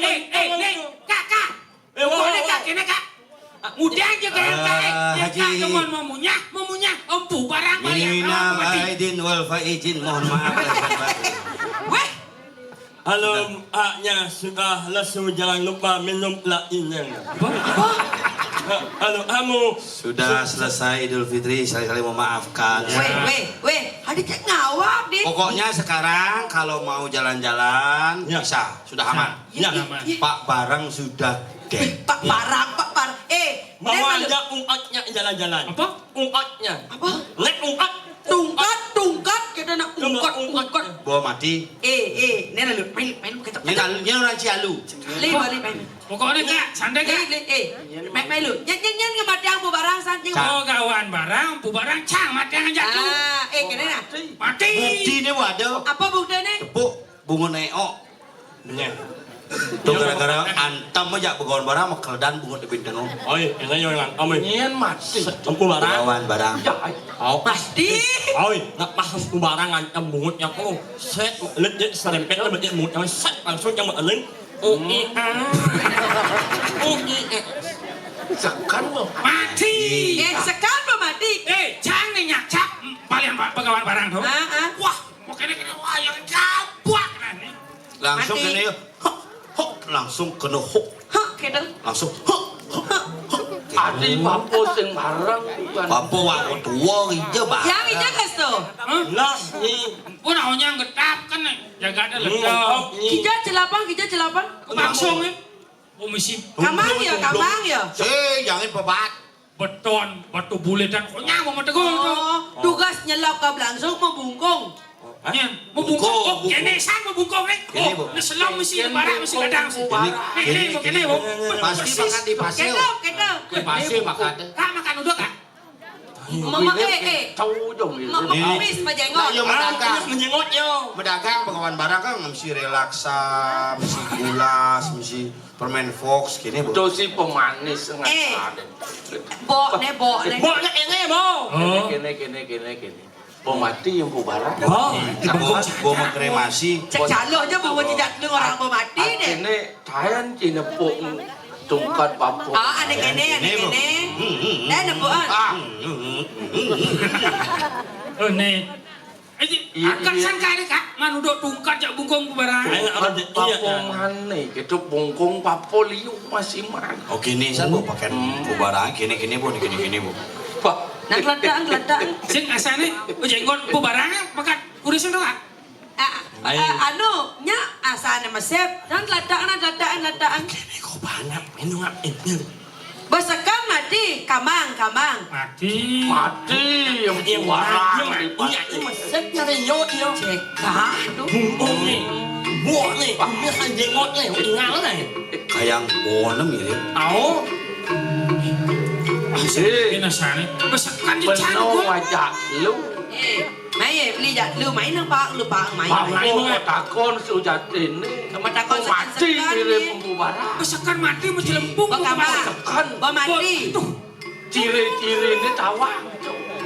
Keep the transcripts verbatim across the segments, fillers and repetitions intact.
Eh, eh, nih, Kak, Kak. Eh, wah, wah, wah. Kak, ini, Kak. Ngudang aja kayak Kak, eh. Ah, Haji. Kak, cuman mau munyah, mau munyah. Empu barang bayar. Minal aidin wal faizin, mohon maaf lahir dan batin. Weh. Halo, haknya sudah lesu, jangan lupa minum lainnya. Apa? Apa? Halo, kamu. Sudah selesai Idul Fitri, sekali-kali memaafkan. Weh, weh, weh. Ada cek ngawak, Dit. Pokoknya sekarang kalau mau jalan-jalan, ya, bisa. Sudah aman. Ya. Iya, iya. Pak Barang sudah dead. Pak Barang, Pak Barang. Eh, mau ajak Ungkatnya jalan-jalan. Apa? Ungkatnya. Apa? Nek Ungkat. Tungkat, tungkat, kita nak ungkat, ungkat. Bawa mati. Eh, eh, ini lalu, main, main, kita. Ini lalu, ini orang Cialu. Lih, balik, main. Pokoknya, Kak, santai, Kak. Lih, lih, eh, main, main lu. Nyen, nyen, nyen, ngematiang Bu Barang, san, nyen. Cang. Oh, kawan barang, Bu Barang, cang, matiang aja tuh. Ah, eh, kena nah. Mati. Bukti ini waduh. Apa bukti ini? Tepuk, bunga neok. Nyen. Tuh gara-gara antem aja begawan barang sama keledan bungut di bintang. Oi, ini yang antem, oi. Nyen mati. Empu barang. Begawan barang. Ya, ai. Au. Mati. Oi, nak pas empu barang antem bungutnya ko. Set, let dia serempet, let dia bungutnya, set, langsung yang eling. Oh, iya. Oh, iya. Sekan lo. Mati. Eh, sekan lo mati. Eh, cang nih nyacak, paling ba-, begawan barang tuh. Ah, ah. Wah, mau kena-kena wayang jabak nah nih. Langsung mati. Kena, hok, hok, langsung kena hok. Hah, gitu. Langsung hok, hok, hok. Adi bapo sing bareng bukan. Bapo wak tua ija bareng. Yang ija kas tu. Hah? Lah, ni. Pun awaknya getap kan, jaga ada ledak. Kita celapang, kita celapang. Langsung, eh. Oh, misi. Kamang ya, kamang ya. Eh, jangan pebat. Beton, batu bulitan, oh, nyang mau tegul tu. Oh, tugas nyelap ke belangsung mau bungkung. Hah? Nyen, mau bungkung. Bungkung, oh, bungkung. Kene san mau bungkung ni. Kene, oh, Bu. Ni selom mesti barak, mesti gadang. Kene, kene, kene, kene, kene, Bu. Pasti makan di pasir. Kene, kene. Di pasir makan. Kak, makan uduk, Kak. Mama, eh, eh. Tahu dong, ya. Mama, ini. Komis, Pak Jenggot. Nah, yo, medagang. Ah, menjenggot, yo. Medagang, begawan barang kan, mesti relaksa, mesti gulas, mesti permen Fox, kene, Bu. Itu sih pemanis, eh, nggak ada. Bok ne, bok ne. Bok ne, kene, Bu. Oh. Kene, kene, kene, kene, kene. Bok mati yang ku barang. Oh, bok, bok mau kremasi. Cek calo aja, bok mau jejak lu orang bok mati deh. Kene, tayan cina pok tungkat papo. Ah, ada kene, ada kene. Hmm, hmm, hmm. Eh, nepuan. Ah. Hmm, hmm, hmm, hmm. Oh, ne. Eh, iya, angkat iya. Sangka ni, Kak, man uduk tungkat jak bungkung ku barang. Ayo, apa je-, iya, papo iya. Mane, gitu bungkung papo liu masih man. Oke, ni, san, Bu, pakai ku barang, kene, kene, Bu, kene, kene, Bu. Pak. Nang kelatak, kelatak. Sing asane, oh, jenggot ku barang, pakat urusan tu, Kak. Ah, ah, anu, nya asane mesep, nang kelatak, nang kelatak, kelatak. Kene ku barang, minum ngap, eh, minum. Besekan mati, kamang, kamang. Mati. Mati, yang warang. Iya, iya, meset nyari nyok, yo. Cekah, tu. Bungkung ni. Buah ni. Ini kan jenggot ni. Ingat ni. Kayang bonem ini. Au. Eh. Ini sana. Besekan di sana. Penuh wajah lu. Eh. Mai, eh, beli jak lu, mai nang pak, lu pak, mai. Pak, mai, mau takon sujati ni. Kamu takon mati sekan-sekan mirip ni. Empu barang. Sekan mati, mesti lempung. Bak apa? Sekan. Bak mati. Tuh. Ciri-ciri ni tawang.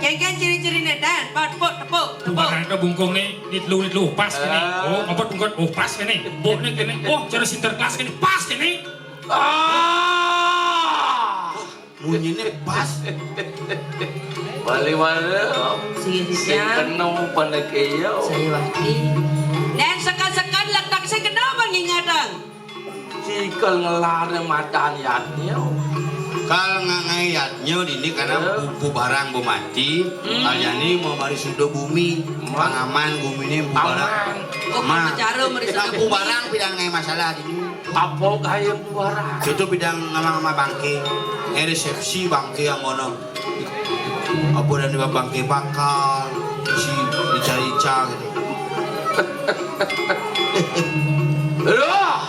Kengkeng ciri-ciri ni, Dan. Bak tepuk, tepuk, tepuk. Barang tu bungkung ni, ni telu, ni telu. Pas kini. Ah. Oh, apa bungkung? Oh, pas kini. Bok ni kini. Oh, cara sinterklas kini. Pas kini. Ah. Bunyinya pas. Balik mana? Sing kena pandai kaya. Saya wakti. Dan sekan-sekan letak saya kena apa ngingatan? Cikal ngelar matan yatnya. Kal ngangai yatnya dini karena buku barang bu mati. Hmm. Kalian ni mau mari sudo bumi. Pangaman bumi ni bu barang. Aman. Kok cara mari sudo bumi? Nah, bu barang pidang ngai masalah dini. Apa gaya buara? Itu bidang nama-nama bangke. Eh, resepsi bangke yang ngono. Apa dan dua bangke bakal, si ica-ica gitu. Aduh,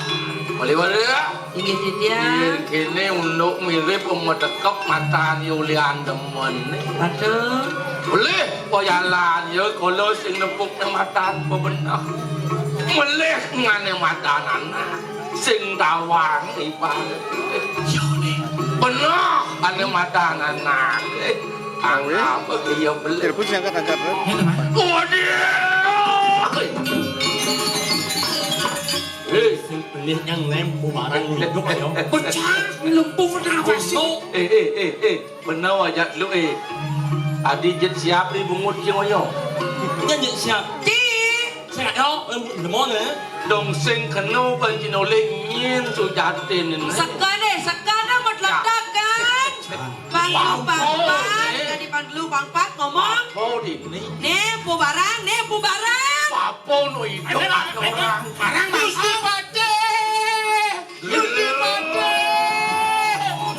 balik-balik ya. Inggih, Ditya. Kene unduk mirip pemetekep matan Yulian demen. Aduh. Boleh, koyalan ya, kalau sing nepuk matan bebenah. Melih ngane matan anak. Sing tawang ibarat. Yo, ni. Bener, ane matan anak. Eh, angkat apa ke iya beli? Telepon sih angkat, angkat, eh. Waduh. Eh, Yang nem ku barang nunduk ayo. Pecah, lempung nafas. Bengok. Eh, eh, eh, eh. Benar aja lu, eh. Adi jet siap di bungut sing oyo. Nya jet siap. Ci. Sing ayo, em, demon, eh. Dong sing keno kan cinoleh nyin sujatin ini. Sekan, eh, sekan, eh, mat letak kan. Bang Lu Bang Pat, eh. Jadi Bang Lu Bang Pat ngomong. Apa di ni? Ni, pu barang, ni, pu barang. Apa nu hidup orang? Barang Gusti Patih. Gusti Patih.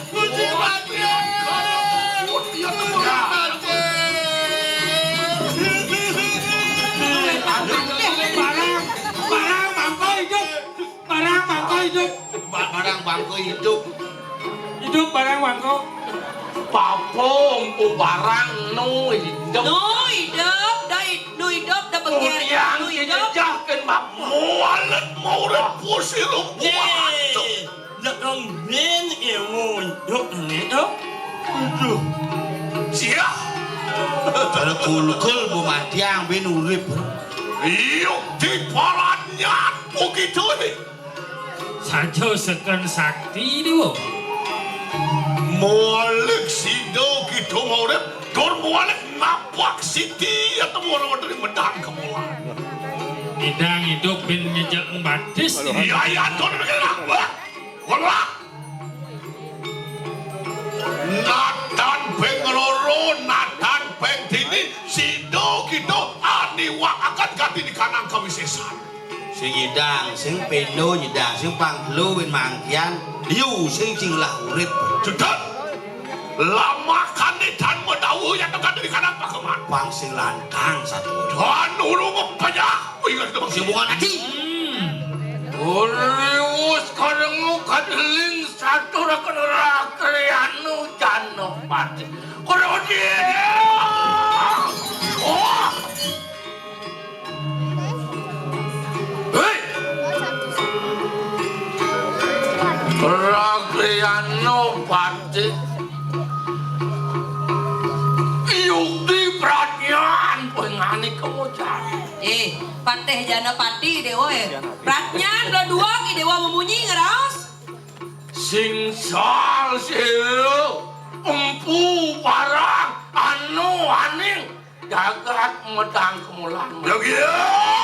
Gusti Patih. Gusti Patih. Barang, barang mangko hidup. Barang mangko hidup. Ba-, barang bangko hidup. Hidup barang bangko. Papo empu barang nu hidup. Nu hidup, da hid-, nu hidup, da begian. Yang nu hidup. Dijejahkan bapa. Mualet maurat pusi lu. Ye. Nak dong ben ilmu hidup ni tu. Aduh. Sia. Kalau kulkul bu matiang ben urip. Iyo, di palanyan begitu ni. Saja seken sakti dewa. Mualik sida kita maurip, tur mualik napak siti atau mualik dari medang kemulan. Idang hidup bin ngejak batis. Iya, iya, tur begini lah. Wah, wah. Natan ping loro, natan ping dini, sida kita aniwak akan ganti di kanang kawisesan. Sing nyidang, sing pendo nyidang, sing pang telu win mangkian, liu sing sing lah urip. Cedhak. Lamakane dan menawu yen tekan diri kanan pageman. Pang sing lantang satu. Dan urung pejah. Ingat itu sing bunga ati. Hmm. Urius karengu kadeling saturaken rakrianu janopati. Kurodie. Oh. Hei! Ragriyano Patih. Yukti pradnyan pengani kemujan. Eh, Patih Janapati Dewa, eh. Pradnyan lo dua ki Dewa memunyi ngeraos. Sing sal sira empu barang anu aning jagat medang kemulan. Ya, ya.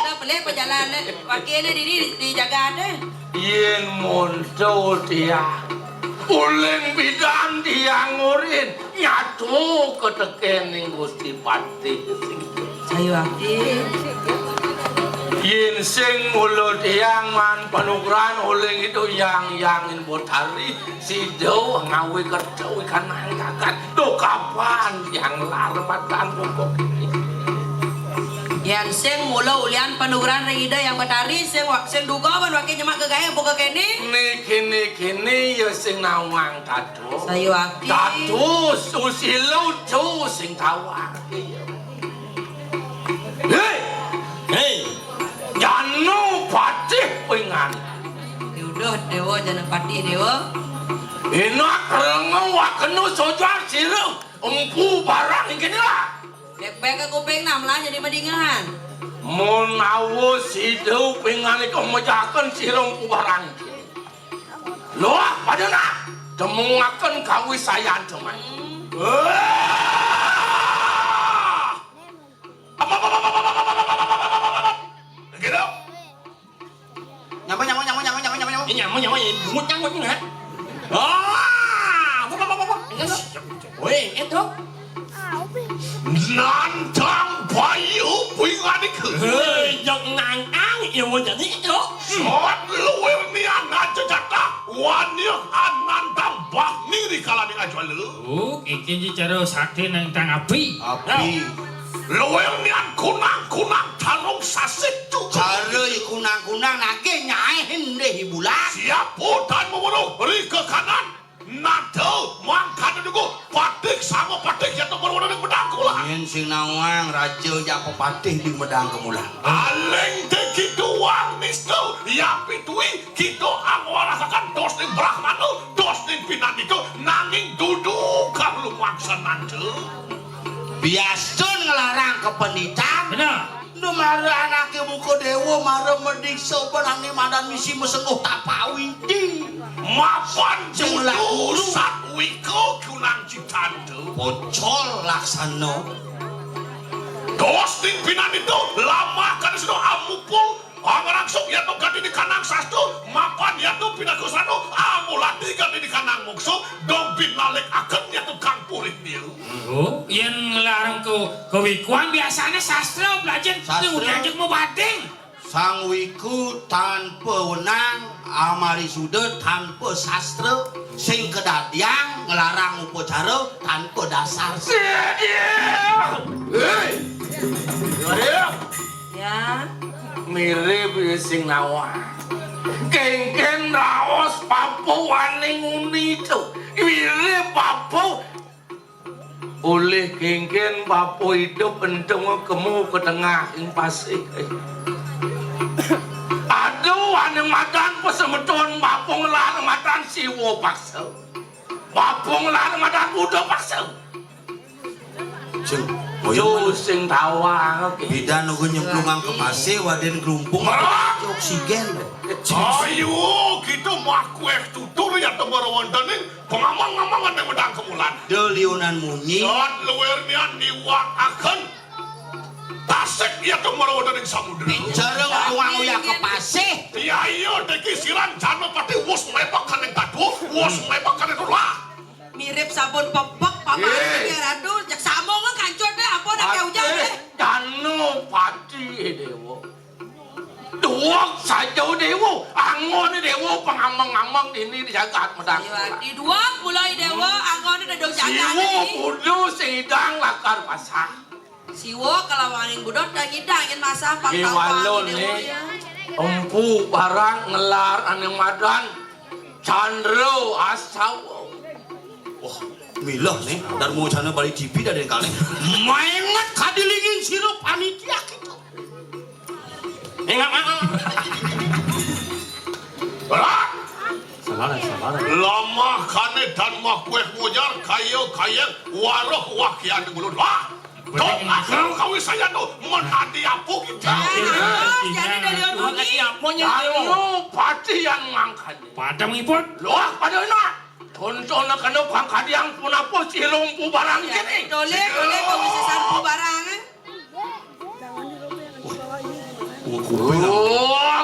Kita beli pejalan, eh. Wakil ini di, di jagat, eh. Yen monto tiang, uling bidan tiang ngurin nyatu ketekening Gusti Patih. Sayu ati. Yen sing mula tiang man panugrahan uling itu yang, yang in botari. Sida ngawi kerja wikan nang jagat. Duh, kapan yang larematan pokok ini? Yan sing mula ulian panugrahan ring Ida Yang Batari, sing wa-, sing duga ban wake nyemak gegaé buka kene. Niki, niki, ni ya sing nawang tatu. Sayuwakti. Tatu, susila tu sing tawang. Hei! Hei! Janu patih pingan. Diuduh Dewa Janapati Dewa. Enak rengu wakenu sojar sirung. Empu barang ingkene lah. Bek-bek ke kuping nah, malah jadi madingehan. Mun awus sida pingan iku mejahaken sirung empu barang ingkene. Loh, pada nah. Temuaken kawisayan teman. Hmm. Wah! Apa, apa, apa, apa, apa, apa, apa, apa, apa, apa, apa? Gitu. Nyamuk, nyamuk, nyamuk, nyamuk, nyamuk, nyamuk. Ini nyamuk, nyamuk, ini bungut nyamuk ini, ha? Ah, apa, apa, apa, apa? Ini, weh, itu. Nantang bayu pingan iku. Hei, jok nantang, ya mau jadi itu. Sot luwih nian aja jatah. Wani anantang bakni di kalaning ajwala. Oh, iki ji cara sakti nantang api. Api. Nah. Luwih nian kunang-kunang tarung sasih cucuk. Cara kunang-kunang nake nyaih ndih bulan. Siap dan memuruh ri ke kanan. Nada mangkana niku patih sama patih ya temen wenening pedang kula. Yen sing nawang raja ya pepatih di medang kemulan. Aling de kiduang nistu ya pitui kita angwarasakan dos ning Brahmana, dos ning pinandika nanging dudu kang lumaksananda. Biasa ngelarang kependidikan. Benar. Ndu mara anake muka dewa. Mara madiksa benangné madan misi masengguh tapawidi. Mapan sing judu sawika kunang citanda. Pocol laksana. Dos ning pinanida lamah kana sida amupul, angrangsuk yatu gati di kanang sastra, mapan yatu pinakusano, amulati gati di kanang muksu, dombin lalik akan yatu kang purih niru. Oh, yén nglarang ke kewikuan biasané sastra belajar. Sastra. Udah aja mau bading. Sang wiku tanpa wenang, amari suda tanpa sastra, sing kadadiang nglarang upacara tanpa dasar. Héi! Ya. Mirip sing nawang. Kéngkén raos papuaning uni to. Mirip papu. Olih kéngkén bapa idup enteng kemu ka tengah ing pasih. Aduh, ané madan pasemeton bapa nglar madan Siwa paksa. Bapa nglar madan Buda paksa. Cing, yo sing tawang. Bidan uga nyemplungang ka pasih, wadin gelumpung. Oksigen. Ayo, kita makuéh tutur ya tembar wonten ing Pangamang-amang ané medang kemulan. Da liunan munyi. Dot luwir nian niwakaken. Tasik ya tumara wonten ing samudra. Bicara ngawang uyah ke pasih. Iya, iya, deki silan Janapati wus mlebak kaning tadu, wus mlebak kaning tulah. Mirip sabun pepek, paman. Iya. Ya, Ratu, jak sambung kancut deh, ampun, akeh ujar deh. Janapati, Dewa. Duweg saja Dewa, anggon Dewa pangameng-ameng dini di jagat medang. Iya, di duweg mula Dewa, anggon di dong jagat. Siwa Buda sing idang lakar pasah. Siwa kalawaning Buda dang idang yén pasah. Kewalon Dewa, né. Empu barang ngelar ané madan Candra Astawa. Wah, milah né, Darma Wacana Bali T V dari kalih. Mainget kadilingin sira panitia kita. Ingat, Mak. Sabar, sabar. Lamah kané dan mah kuéh mujar kaya kayang waruh wakian di mulut. Lah, dong asal kawi saya tuh menadi apa gitu. Jangan ada lihat bunyi. Jangan pati yang mangkanya. Padang ipun. Loh, pada enak. Contohnya kena kang kadiang punapa cilung pubarang kene. Toleh, toleh, kawisésan pubarang. Wah, kuping. Wah,